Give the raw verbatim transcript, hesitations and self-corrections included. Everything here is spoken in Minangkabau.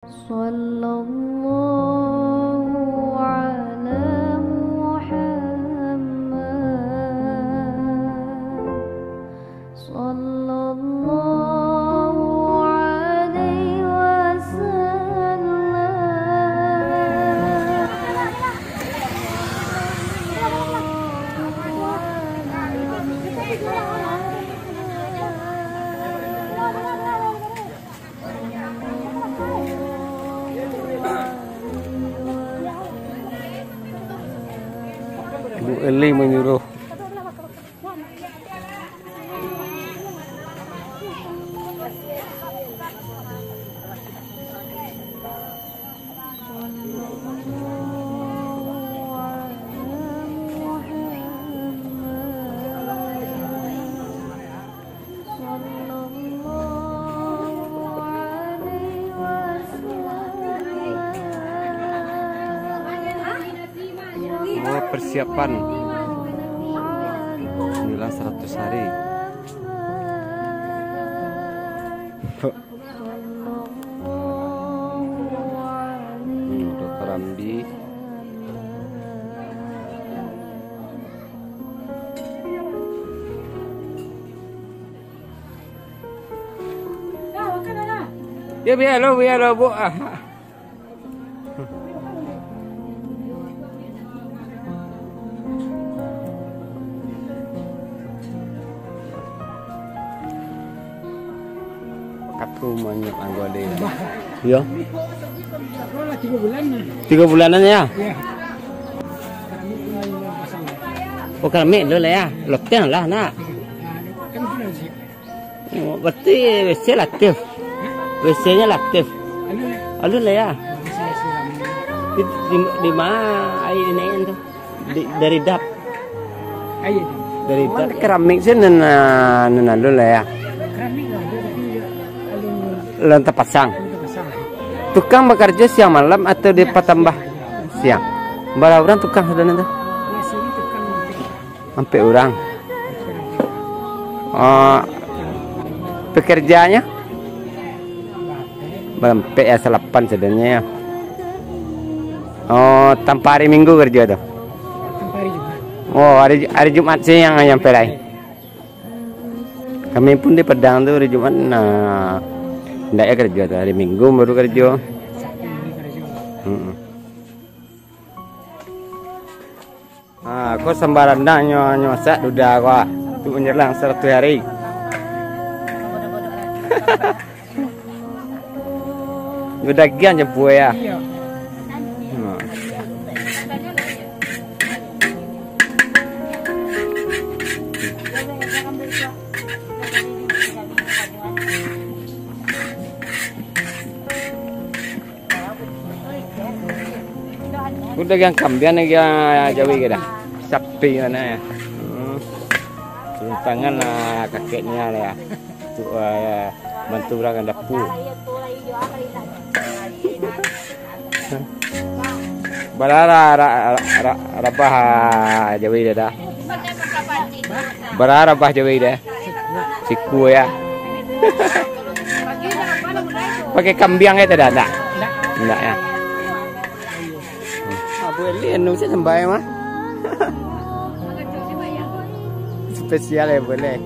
Sallallahu ala Muhammad. Sallallahu alaihi wasallam. Bu Eli manyuruh. Oh, persiapan menjelang seratus hari. Hmm, dokter Ramli. Ya, biar lo, biar lo, Bu. Ah. Kato banyak anggota. Bah. Yo. Lah tiga bulan. Tiga bulanan ya? Ya. Oh, keramik dulu lah ya. Loteng lah nak. Nah, kan sudah siap. Oh, berarti W C lah aktif. W C-nya lah aktif. Alun lah ya. Di, di, di mana air dinaikkan tu? Di, dari dap. Air tu. Dari dap. Keramik sih nan, nan alun lah ya. Keramik lah, tapi alun. Alun terpasang. Alun terpasang. Tukang bekerja siang malam atau dipatambah siang? Bara urang tukang sadonyo tu? Biasanya tukang ampek urang. Oh, pekerjaannya? Barampek ya, salapan sadonyo ya. Oh, tanpa hari Minggu kerja tu? Tanpa hari Jumat. Oh, hari, hari Jumat sih yang, yang perai. Kami pun di Padang tu hari Jumat, nah, ndak ya kerja tu. Hari Minggu baru kerja. Sabtu ni kerja. Mm-mm. Ah, ko sambarandangnyo, nyo masak duda ko, ah. Tu manjelang saratus hari. Badagiang jampuai, ah. Iyo. Hmm. Udah dagang kambiang lagi, ah, jawi ke dah? Sapi mana ya? Hmm. Turun tangan lah kakeknya lah ya. Tu, ah, bantu urang dapur. Bara ra-, ra-, ra-, rabah, ah, jawi dia dah. Bara rabah jawi dia. Siku ya. Pakai kambiang ya tidak? Tidak. Tidak ya. Ah, boleh, anu, saya sembai mah. Spesial ya, boleh.